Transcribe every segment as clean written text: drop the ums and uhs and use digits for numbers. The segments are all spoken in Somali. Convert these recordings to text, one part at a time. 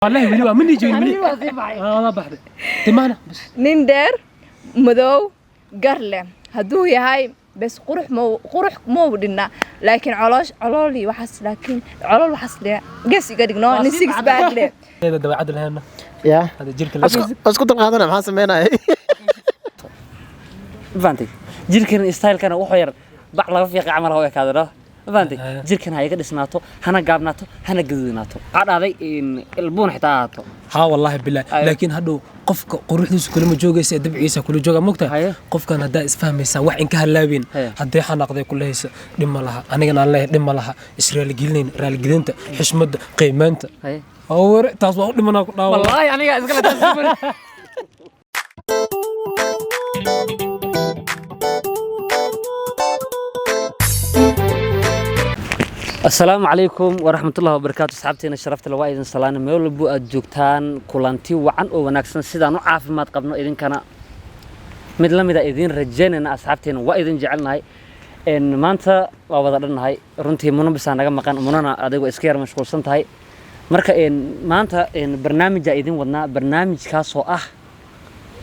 Wallahi weli waa mani joogin weli. Waa baxday timahna bas. Nin dheer, madow, gar leh hadduu yahay bes, qurux ma qurux mau dhinna, laakiin coloosh colool iyo waxaas, laakiin colool waxaas leh gees iga dhigno. Nin six pack leh. Leeda dabeecad lahaynna. Ya. Hada jirka la Isku dulqaadana, maxaa sameynaya? Ma fahantay? Jirkan stylekana wuxuu yar bac laga fiiqay camal ha u ekaado, no? Ma fahantay? Jirkan ha iga dhisnaato, hana gaabnaato, hana gaduudnaato. Waxaa dhahday in ilbuun xitaa ahaato. Haa, wallahi billahi. Laakiin hadhow qofka quruxdiisu kulama joogaysa ee dabciisa kula jooga, mogtahay? Qofkan haddaa isfahmaysaan, wax inka halaabin. Haddii xanaaqday kula haysa, dhib ma laha. Anigana aan leeyahay dhib ma laha, israaligelinayn, raaligelinta, xishmadda, qiimaynta. Awre taas waa u dhimanaa ku dhaawa. Wallaahi aniga iskale taas. Asalaamu calaykum waraxmatullahi wabarakaatu. Asxaabteena sharafta le, waa idin salaana meel walbo aad joogtaan. Kulanti wacan oo wanaagsan. Sidaan u caafimaad qabno idinkana mid la mida idiin rajaynayna. Asxaabteena, waa idin jecelnahay. Maanta waa wada dhannahay runtii. Muno bisaa naga maqan, munana adigoo iska yar mashquulsan tahay. Marka maanta barnaamijaa idin wadnaa, barnaamijkaasoo ah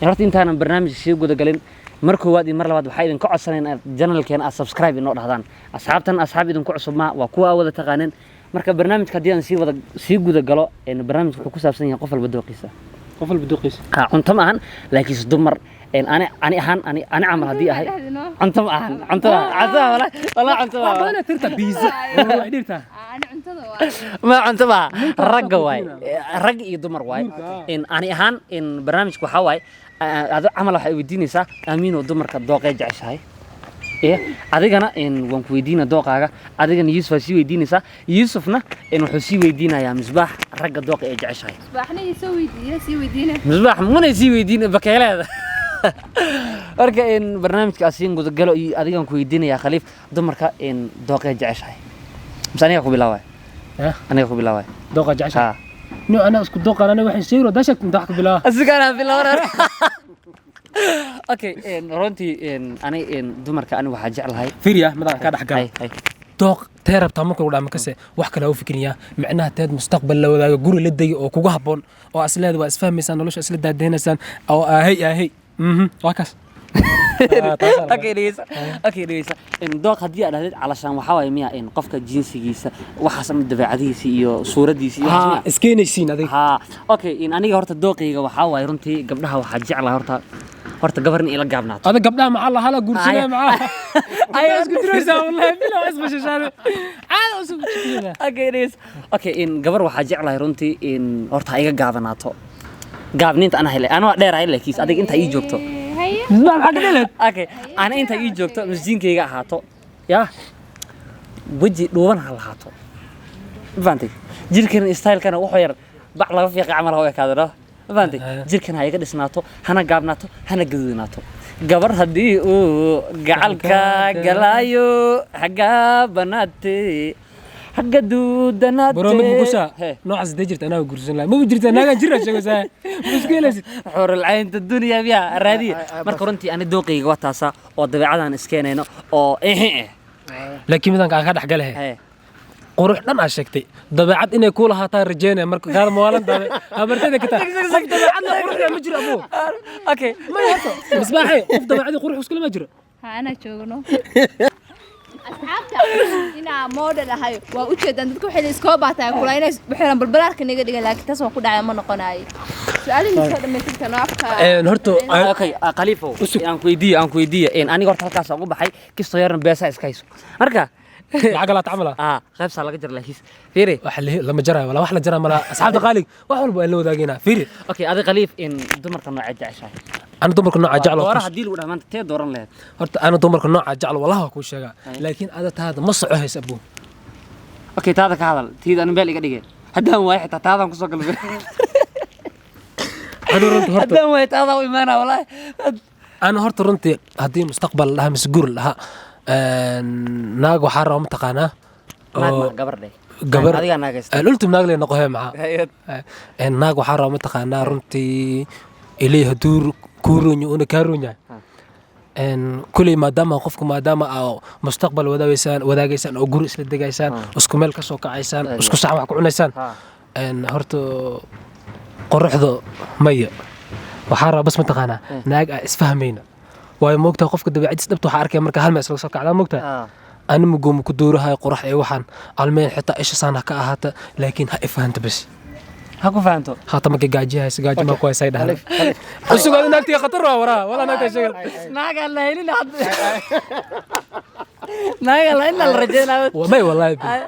horta intaanan barnaamijka sii gudagalin, mar koowaad iyo mar labaad waxaa idinka codsanaya inaad channelkeena aad subscribe inoo dhahdaan. Asxaabtan asxaab idinku cusub ma waa kuwa aa wada taqaaneen. Marka barnaamijka haddii aan sii wada sii gudagalo, barnaamijka wuxuu ku saabsan yahay qof walba dooqiisa. Qof walba duqiisa. Ha, cunto ma ahan, laakiinse dumar ani ani ahaan ani ani camal haddii ahay, cunto ma ahan, cunto ma cunto ma walahi walahi cunto ma wax badan tirta biisa wax dhirta. Ani cuntada waa ma cunto ma ragga waay, rag iyo dumar waay. Ani ahaan barnaamijka waxaa waaye ado camal waxay weydiinaysaa Amiino dumarka dooqee jeceshahay, iyo adigana waan ku weydiina dooqaaga. Adigana Yuusuf waa sii weydiinaysaa, Yuusufna wuxuu sii weydiinayaa Misbaax ragga dooqa ee jeceshahay. Misbaaxna ii soo weydiiya, sii weydiina. Misbaax munay sii weydiin bakeeleeda. Marka barnaamijka asiin gudagalo iyo adigaan ku weydiinayaa Khaliif, dumarka dooqee jeceshahay, mise aniga ku bilaaway? Ya? Aniga ku bilaaway. Dooqa jeceshahay? Ha. No, anaa isku dooqan. Aniga waxay sheegi daa sheegta inta wax ka bilaaba. Asigaana bilaawna. Okay, runtii ani dumarka ani waxaa jeclahay fiiriya madaan ka dhex gala. Hay, hay. Dooq tee rabtaa marka lagu dhaha, makase wax kale ha u fikrinyaa, micnaha teed mustaqbal la wadaago, guri la degi oo kugu habboon oo asleeda waa isfahmaysaan, nolosha isla daadeynaysaan oo aahey aahey waa kaas. Ah, taasaa la Okay, dhegeysa. Okay, dhegeysa. Dooq haddii aad dhahdid, calashaan waxaa waaye miya qofka jinsigiisa waxaas ama dabeecadihiisa iyo suuradiisa iyo waxaas haa miya? Iskeenaysiin adiga. Haa, okay. Aniga horta dooqayga waxaa waaye runtii gabdhaha waxaa jeclahay horta gabar in ila gaabnaato. Ada gabdhaha maxaa la hala guursanaya? Maxaa ayaa isku diraysaa? Wallahi bila isbashashaane caada usoo jikiyada. Okay, dhegeysa. Okay, gabar waxaa jeclahay runtii horta ha iga gaabanaato. Gaabniinta ana hele, ana waa dheerahay, laakiin adiga intaa ii joogto. Haye. Misbaax maxaa ka dheleed? Okay, ana intaa ii joogto, masjiinkayga ahaato, yaa weji dhuuban ha lahaato. Ma fahantay? Jirkan stylekana wuxuu yar bac laga fiiqay camal ha u ekaado, no? Ma fahantay? Jirkan ha iga dhisnaato, hana gaabnaato, hana gaduudnaato. Gabar haddii uu gacalka galaayo, xaggaa banaate, xagga duudanaate. Bro, mid mukusha He. Noocaas hadday jirta anaa guursan lahay. Maba jirta naagaan jira sheegaysaa, ma isku helaysid. Xurulcaynta dunya miya raadiya. Marka runtii ani dooqayga waa taasa oo dabeecadaan iskeenayno oo ehe eh. Laakiin midanka aan ka dhex galahe. He. Qurux dhan aa sheegtay, dabeecad inay kuu lahaataan rajeynaya. Marka kaada mawaalantaada habartayda ka taa, qof dabeecad la quruxda ma jiro abuu. Okay. Maya, horta Misbaaxay, qof dabeecadii qurux iskule ma jiro. Ha, anaa joogno. Asxaabta, inaa model ahay waa ujeedaan. Dadka waxay iskoo baataa kula inay waxay balbalaarka naga dhigan, laakiin taas waa ku dhacay, ma noqonayo. Su-aalihiin soo dhamaystirta noo afka. Horta Okay, Khaliifow, aan ku weydiiyo. Aniga horta halkaas aan ugu baxay kistoo yarna beesa iska hayso marka. Lacag laa tacmala. Ah, qaybsaa laga jara, laakiin fiiri. Wax lama jarayo wala wax la jaraa mala. Asxaabta qaalig, wax walba waan la wadaagaynaa, fiiri. Okay, adi Khaliif, dumarka noocee jeceshahay? Ana dumarka nooca jeclo Doora haddii lagu dhaha maanta, tee dooran lahayd? Horta ana dumarka nooca jeclo wallahi waa kuu sheegaa, laakiin ada taada ma soco haysa abuu. Okay, taada ka hadal. Tiida ani meel iga dhigeen haddaan waayo, xitaa taadaan kusoo galbay. Anu runta horta Haddaan waayo taadaa u imaanaa wallahi. Ana horta runtii haddii mustaqbal la dhahaa mise guur la dhahaa, naag waxaa raba mataqaanaa Naag oo ma gabar dheh. Gabar. Adigaa naagaysta. Ultim naag lee noqohe maxaa. Naag waxaa raba mataqaanaa runtii ilay hadduu kuu roonyo una kaa roon yahay. Kuley maadaama qofku maadaama aa mustaqbal wadaagaysaan oo guri isla degaysaan, isku meel ka soo kacaysaan, isku sax wax ku cunaysaan. Horta Quruxda maya, waxaa rabaa bas, mataqaanaa, naag aa isfahmayna, waayo moogtahay qofka dabeecadiis dhabta waxaa arkaya marka hal meel isla soo kacdaa, moogtahay. Ani mugooma ku doorahayo qurax ee waxaan almeen, xitaa isha saan ha ka ahaata, laakiin ha ifahanta bas. Ha ku fahanto. Haata markay gaajihayso, gaajo maa ku haysay dhahda cusug adi naagtiga khatar waa waraa walaa naagta sheegan. Naagaa la helin hadda, naagaa la inaa la rajaynayo. May, wallaahi billahi,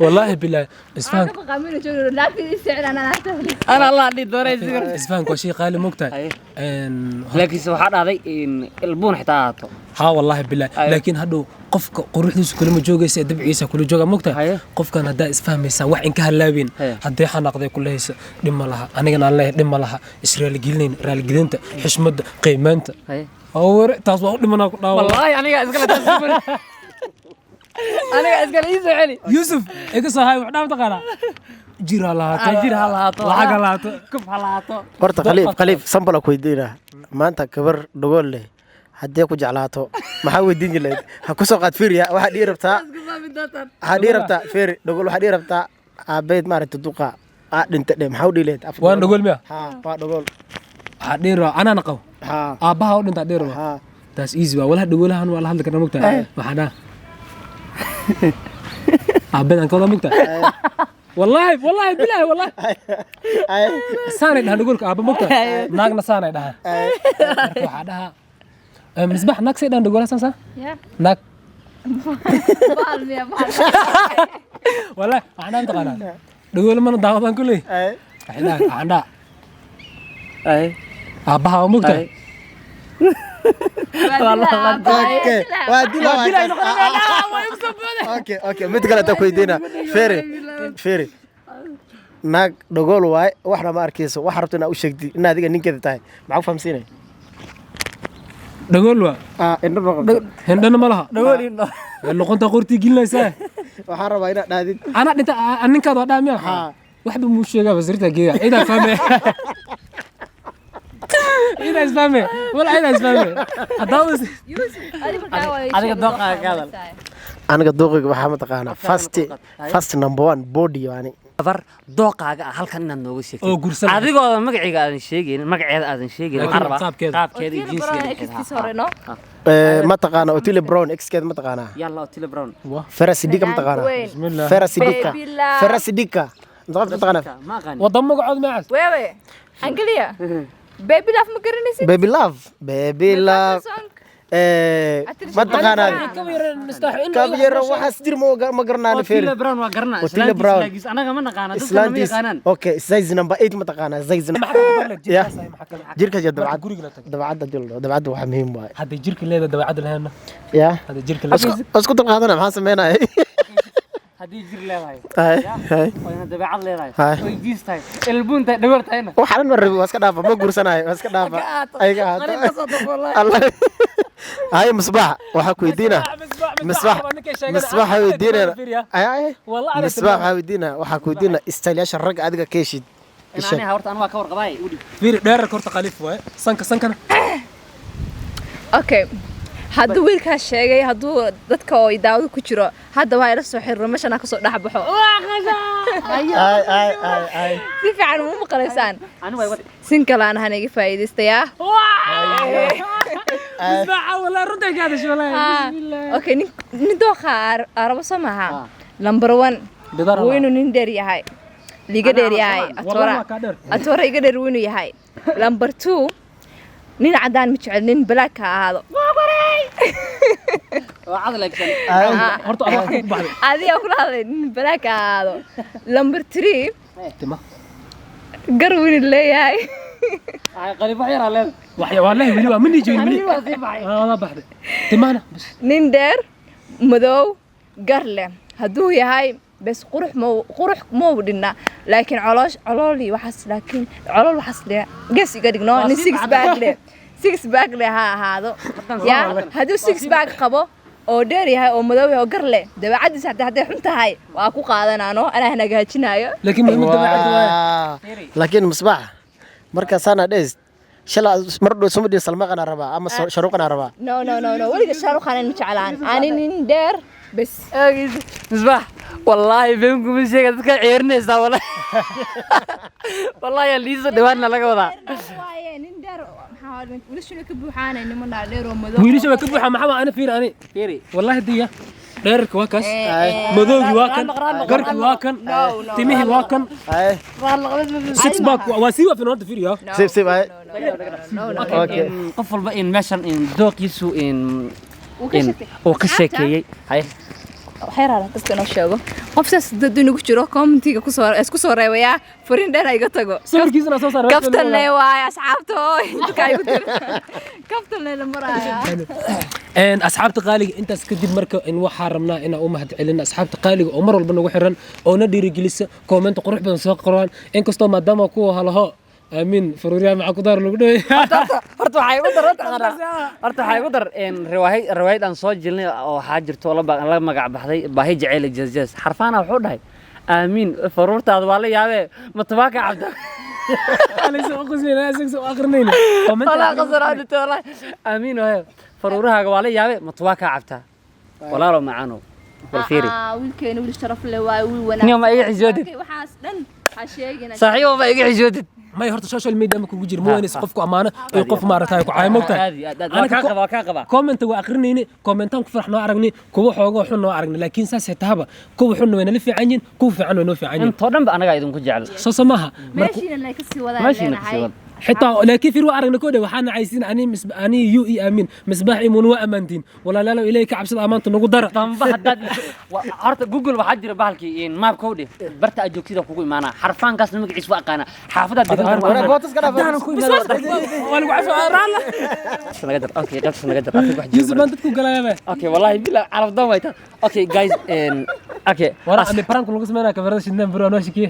wallaahi billahi, isfahanka Ana Allah dhihi doonay sigar. Isfahanka waa shay qaali, moogtahay. Laakiinse waxaa dhahday in ilbuun xitaa ahaato. Haa, wallaahi billahi. Laakiin hadhow qofka quruxdiisu kulama joogaysa, dabciisa kula jooga, moogtahay. Qofkan haddaa isfahmaysaan, wax inka halaabin, haddii xanaaqday ku lehaysa dhib ma laha, anigana aan leeyahay dhib ma laha, israaligelinayn, raaligelinta, xishmadda, qiimaynta. Awre taas waa u dhimanaa ku dhaawa. Wallaahi aniga iskale taas, aniga iskale ii soo celi. Yuusuf iga soo hay, wax dhaa mataqaanaa, jir ha lahaato. Jir ha lahaato. Lacag ha lahaato. Kuf ha lahaato. Horta Khaliif, Khaliif sambala ku weydiinaa. Maanta gabar dhagool leh haddii ku jeclaato, maxaa weydiin lahayd? Ha ku soo qaad fiiriya, waxaa dhihi rabtaa, waxaa dhihi rabtaa fiiri dhagool, waxaa dhihi rabtaa aabeed maaragtay duqa aa dhinta dhe, maxaa u dhihi lahayd? Waan dhagool miya? Haa, waa dhagool. Waxaa dhihi rabaa anaana qabo. Aabbaha u dhintaa dhihi rabaa. Taas easy waa, walaha dhagoolahan waa la hadli karnaa, mogtahay. Waxaa dhaha aabeed aan ka wadaa, mogtahay. Wallaahi, wallaahi bilaahi, wallaahi saanay dhahaan dhagoolka aabba, mogtahay. Naagna saanay dhahaan. Marka waxaa dhahaa Misbax, naag say dhahaan dhagoolaha saan saa naag. Bahal miya, bahal? Wallaahi waxaan dhaha, mataqaanaa, dhagoole mana daawadaan kulley. Waxay dhahaan, waxaan dhaha aabbaha waa, mogtahay. Okay, waa dila, waa. Okay, mid kale ta ku weydiina. Fiiri, fiiri, naag dhagool waaye, waxna ma arkayso, waxa rabto inaad u sheegtid in adiga ninkeeda tahay, maxaa ku fahamsiinay? Dhagool waa. Ah, indho ma qabto. Hindhana ma laha. Dhagool indho. Luqunta qortii gelinaysaa. Waxaan rabaa inaad dhahdid. Anaa dhinta ninkaad waa dhaa miya? Haa. Waxba muu sheegaa, basirta geeya, ciidaa fahme, ciidaa isfahme, wala ciidaa isfahme haddaa Adiga dooqaaga ka hadal. Aniga dooqiga waxaa mataqaanaa first number one body yani. Gabar dooqaaga ah halkan inaad nooga sheegtid. Oo guursan lahayd. Adigooda magaciga aadan sheegaynin, magaceeda aadan sheegaynin, waxaan rabaa qaabkeeda. Qaabkeeda iyo jinsigeeda. Ma taqaanaa Otile Brown exkeed? Ma taqaanaa? Yalla, Otile Brown. Fara Sidika ma taqaanaa? Bismillah. Fara Sidika. Baby love. Fara Sidika ma taqaanaa? Ma aqaani. Wadamo magacood macaas. Wewe Angelia, Baby Love ma garanaysid? Baby love, baby love. Song. Ma taqaanaa? Kab yaro waxaas jir ma ma garanaan Otile feeri. Brown waa garanaa. Otile Brown. Islaantiis anaga ma naqaana, dadka ma Islaantiis. yaqaanaan. Okay, size number 8 ma taqaanaa? Size ya jirka iyo dabcad. Guriga la tago. Dabcadda jildo, dabcadda waxaa muhiim waaye. Hadday jirka leedahay, dabeecadda lahaynna? Ya. Hadday jirka leedahay. Isku dulqaadana, maxaa sameynaya? Haddii jir leedahay Hay hay. oo ina dabeecad leedahay Hay. oo jiis tahay, ilbuun tahay, dhagool tahayna. Waxaan ma rabi, waa iska dhaafa, ma guursanayo, waa iska dhaafa, ayaga ahaato. Allah hay. Misbaax waxaa ku weydiina, Misbaax, Misbaax waxaa weydiinaya, ay ay, Misbaax waxaa weydiina, waxaa ku weydiina styleyaasha ragga adiga ka heshid. Aniga horta anu waa ka warqabaay u dhib. Fiiri dheerarka horta, Khaliif waaye, sanka sankana. Okay, hadduu wiilkaas sheegay, hadduu dadka oo daawada ku jiro hadda waa ila soo xiriiro, meeshan ha kasoo dhex baxo. Ay ay ay ay. Si fiican uma maqlaysaan? Ani way wad. Single aan ahaan, iga faa'iidaystayaa. Misbaax, wallahi runta ka hadashay, wallahi. Bismillah. Okay, nin dooqa arabo soo maaha. Number one Bidaar. Waa inuu nin dheer yahay, liiga dheer yahay. Wallahi Atoora. waa kaa dheer. Atoora iga dheer waa inuu yahay. Number two, nin cadaan ma jecel, nin black ha ahaado. Waa cad leegsan. Horta adaa ku baxday. Adiga kula hadlay, nin black ha ahaado. Number three, tima. Gar waa inuu leeyahay. Ay Khaliif, wax yaraa leed. Wax wallahi weli waa mani joogin weli. Waa sii baxay. Waa baxday timahna bas. Nin dheer, madow, gar leh hadduu yahay bes, qurux ma qurux mau dhinna, laakiin coloosh colool iyo waxaas, laakiin colool waxaas leh gees iga dhigno. Nin six pack leh, six pack leh ha ahaado. Ya, hadduu six pack qabo oo dheer yahay oo madow yahay oo gar leh, dabeecadiisa haddii hadday xun tahay waa ku qaadanaano, anaa hagaajinayo. Laakiin muhiimad dabeecadda waaye. Laakiin Misbaax, marka saana dhees shala mar dhow suma dhihin Salmaqana rabaa ama Sharuqana rabaa? No, no, no, no, weliga Shaaruqan ma jeclaan ani, nin dheer. Bes. Misbaax, wallaahi been kuma sheega, dadka ceerinaysaa wallaahi. Wallaahi liisa dhawaanna laga wadaa. Waaye nin dheer maxaa wiilashuna ka buuxaanay, niman dheer oo madow. Wiilasha waa ka buuxa. Maxaa ana fiir ani. Fiiri. Wallahi diya dheerarka waa kaas, madowgi waa kan, garki waa kan, timihii waa kan. Ay. Six pack waa sii waafin horta, fiiriya. Sib sib ay. Okay. Qof walba in meeshan in dooqiisu in Uu ka in sheekay. uu ka sheekeeyey. Haye. Waxay rabaan dadka inoo sheego qof saas dad inagu jiro commentiga kusoo isku soo reebayaa fariin dheer iga tago. Sawirkiisana soo saar. Kaftan le waaye asxaabta oo dadka igu dira, kaftan le la maraaya. Een asxaabta qaaliga, intaas kadib marka in waxaa rabnaa inaan u mahad celino asxaabta qaaliga oo mar walba nagu xiran oo na dhiirigelisa, comment qurux badan soo qoraan, inkastoo maadaama kuwa halaho aamin faruuriyaha maxaa ku daar lagu dhawey. Horta waxay igu dar, taqaanaa, horta waxay igu dar in riwaayad aan soo jilnay oo waxaa jirto oo la magac baxday Baahi Jaceyl Jees Jees. Xarfaana wuxuu dhahay, "Aamiin faruurtaada waa la yaabee, ma tabaaka cabda?" Alaysa u qoslayna isaga soo akhrinayna. Walaa qasar aan walaa aamiin wahe faruurahaaga waa la yaabee, ma tabaaka cabtaa, walaalo macaano bal fiiri. Wiilkeena wiil sharaf leh waaye, wiil wanaagsan. Niyo ma iga xishoodid. Waxaas dhan ha sheegina. Saaxiibo, ma iga xishoodid. May, horta social media ma kugu jiro, ma weynaysa qofku amaano iyo qof maaragtay ku caay, mogtahay. Aad iyo aad, aad. Waa kaa qabaa, waa kaa qabaa. Comment waa aqrinayni, commentaan ku farax noo aragnay, kuwa xoogoo xun noo aragnay, laakiin saas tahaba kuwa xunna way nala fiican yihiin, kuwa fiican way noo fiican yihiin. Intoo dhan ba anagaa idinku jecel. Soo samaha marka. Meeshiina lay kasii wadaan. Meeshiina kasii leenahay. wada. Xitaa laakiin fiir waa aragnay kodhe waxaa nacaysiin ani ani yu i aamin Misbaax imuun waa ammaantiin. Walaalaalow, ilaahay ka cabsada, amaanta nagu dara. Damba haddaad horta Google waxaa jira bahalkii in mapka u dhih, barta aad joogtida kugu imaanaa. Xarfaankaasna magaciis waa aqaanaa, xaafadaad degan. Bootas ka dhaaf. Waa lagu cafo raala. Naga jar. Okay, qaybtas naga jar. Afrika wax jiro. Yusuf baan dadku galayaaba. Okay, wallahi bilaa calaf dan way tan. Okay guys, okay. Wara ami prank lagu sameynaa, kamarada shidnaan bro anoo shikiye.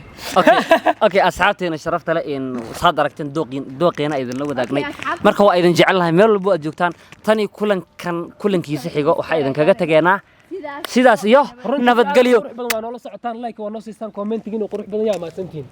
Okay, asxaabteena sharafta leh, in saad aragteen dooqiin dooqiina idinla wadaagnay. Okay, asxaabta. Marka waa idin jecelnahay meel walbo aad joogtaan. Tani kulankan kulankiisa xigo waxaa idinkaga tageenaa sidaas iyo nabadgelyo. Qurux badan waa noola socotaan, like waa noo siistaan, commentigiina qurux badan yaa mahadsantihiin.